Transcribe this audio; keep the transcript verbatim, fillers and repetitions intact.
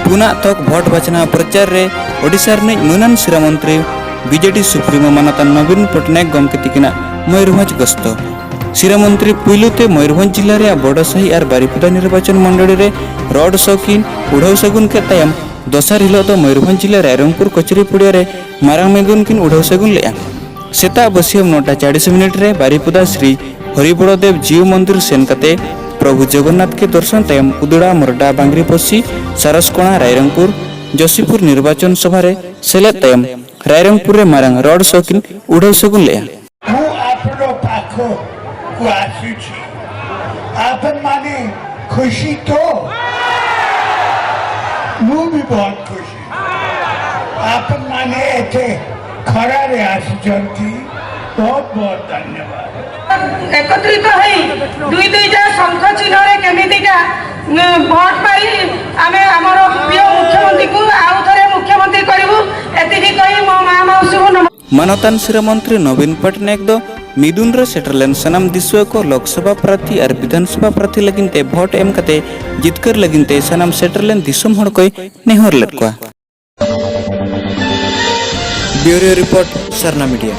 ᱯᱩᱱᱟᱜ ᱛᱷᱚᱠ ᱵᱷᱳᱴ ᱵᱟᱪᱷᱱᱟᱣ ᱯᱨᱚᱪᱟᱨ ᱨᱮ ᱳᱰᱤᱥᱟ ᱨᱤᱱᱤᱡ ᱢᱟᱹᱱᱟᱱ ᱥᱤᱨᱟᱹ ᱢᱚᱱᱛᱨᱤ ᱵᱤᱡᱮᱰᱤ ᱥᱩᱯᱨᱤᱢᱳ ᱢᱟᱱᱚᱛᱟᱱ ᱱᱚᱵᱤᱱ ᱯᱚᱴᱱᱟᱭᱮᱠ ᱜᱚᱢᱠᱮ ᱛᱤᱠᱤᱱᱟᱜ ᱢᱚᱭᱩᱨᱵᱷᱚᱸᱡᱽ ᱜᱚᱥᱛᱚ᱾ ᱥᱤᱨᱟᱹ ᱢᱚᱱᱛᱨᱤ ᱯᱩᱭᱞᱩ ᱛᱮ ᱢᱚᱭᱩᱨᱵᱷᱚᱸᱡᱽ ᱡᱤᱞᱟ ᱨᱮᱭᱟᱜ ᱵᱚᱰᱚᱥᱟᱦᱤ ᱟᱨ ᱵᱟᱨᱤᱯᱚᱫᱟ ᱱᱤᱨᱵᱟᱪᱚᱱ ᱢᱚᱱᱰᱚᱞᱤ ᱨᱮ ᱨᱚᱰ ᱥᱳ ᱠᱤᱱ ᱩᱰᱷᱟᱹᱣ ᱥᱟᱹᱜᱩᱱ ᱠᱮᱫ ᱛᱟᱭᱚᱢ ᱫᱚᱥᱟᱨ ᱦᱤᱞᱚᱜ ᱫᱚ ᱢᱚᱭᱩᱨᱵᱷᱚᱸᱡᱽ ᱡᱤᱞᱟ ᱨᱟᱭᱨᱚᱝᱯᱩᱨ ᱠᱚᱪᱨᱤ ᱯᱩᱲᱤᱭᱟᱹ ᱨᱮ ᱢᱟᱨᱟᱝ ᱢᱤᱫᱩᱱ ᱠᱤᱱ ᱩᱰᱷᱟᱹᱣ ᱥᱟᱹᱜᱩᱱ ᱞᱮᱫᱼᱟ᱾ ᱥᱮᱛᱟᱜ ᱵᱟᱹᱥᱭᱟᱹᱢ ᱱᱚᱴᱟ ᱪᱟᱲᱤᱥ ᱢᱤᱱᱤᱴ ᱨᱮ ᱵᱟᱨᱤᱯᱚᱫᱟ ᱥᱨᱤ ᱦᱚᱨᱤᱵᱚᱲᱚ ᱫᱮᱵ ᱡᱤᱣ ᱢᱚᱱᱫᱤᱨ ᱥᱮᱱ ᱠᱟᱛᱮ ᱯᱨᱚᱵᱷᱩ ᱡᱚᱜᱚᱱᱱᱟᱛᱷ ᱠᱮ ᱫᱚᱨᱥᱚᱱ ᱛᱟᱭᱚᱢ ᱩᱫᱲᱟ, ᱢᱚᱨᱰᱟ, ᱵᱟᱝᱨᱤᱯᱚᱥᱤ, ᱥᱟᱨᱚᱥᱠᱚᱬᱟ, ᱨᱟᱭᱨᱚᱝᱯᱩᱨ, ᱡᱚᱥᱤᱯᱩᱨ ᱱᱤᱨᱵᱟᱪᱚᱱ ᱥᱚᱵᱷᱟ ᱨᱮ ᱥᱮᱞᱮᱫ ᱛᱟᱭᱚᱢ ᱨᱟᱭᱨᱚᱝᱯᱩᱨ ᱨᱮ ᱢᱟᱨᱟᱝ ᱨᱚᱰ ᱥᱳ ᱠᱤᱱ ᱩᱰᱷᱟᱹᱣ ᱥᱟᱹᱜᱩᱱ ᱞᱮᱫᱼᱟ᱾ ମୁଁ ଆପଣଙ୍କ ପାଖକୁ ଆସିଛି। ଆପଣମାନେ ଖୁସି ତ? ମୁଁ ବି ବହୁତ ଖୁସି। ଆପଣମାନେ ଏତେ ଖରାରେ ଆସିଛନ୍ତି, ବହୁତ ବହୁତ ଧନ୍ୟବାଦ। ଏକତ୍ରିତ ହେଇ ଦୁଇ ଦୁଇଟା ଶଙ୍ଖ ଚିହ୍ନରେ କେମିତିକା, ଉଁ, ଭୋଟ ପାଇ ଆମେ ଆମର ପ୍ରିୟ ମୁଖ୍ୟମନ୍ତ୍ରୀଙ୍କୁ ଆଉ ଥରେ ମୁଖ୍ୟମନ୍ତ୍ରୀ କରିବୁ, ଏତିକି କହି ମୋ ମା ମାଉସୀଙ୍କୁ ନମ- ᱢᱟᱱᱚᱛᱟᱱ ᱥᱤᱨᱟᱹ ᱢᱚᱱᱛᱨᱤ ᱱᱚᱵᱤᱱ ᱯᱚᱴᱱᱟᱭᱮᱠ ᱫᱚ ᱢᱤᱫᱩᱱ ᱨᱮ ᱥᱮᱴᱮᱨ ᱞᱮᱱ ᱥᱟᱱᱟᱢ ᱫᱤᱥᱩᱣᱟᱹ ᱠᱚ, ᱞᱳᱠᱥᱚᱵᱷᱟ ᱯᱨᱟᱨᱛᱷᱤ ᱟᱨ ᱵᱤᱫᱷᱟᱱᱥᱚᱵᱷᱟ ᱯᱨᱟᱨᱛᱷᱤ ᱞᱟᱹᱜᱤᱫ ᱛᱮ ᱵᱷᱳᱴ ᱮᱢ ᱠᱟᱛᱮ ᱡᱤᱛᱠᱟᱹᱨ ᱞᱟᱹᱜᱤᱫ ᱛᱮ ᱥᱟᱱᱟᱢ ᱥᱮᱴᱮᱨ ᱞᱮᱱ ᱫᱤᱥᱚᱢ ᱦᱚᱲ ᱠᱚᱭ ᱱᱮᱦᱚᱨ ᱞᱮᱫ ᱠᱚᱣᱟ᱾ ᱵᱤᱭᱩᱨᱳ ᱨᱤᱯᱳᱨᱴ, ᱥᱟᱨᱱᱟ ᱢᱤᱰᱤᱭᱟ᱾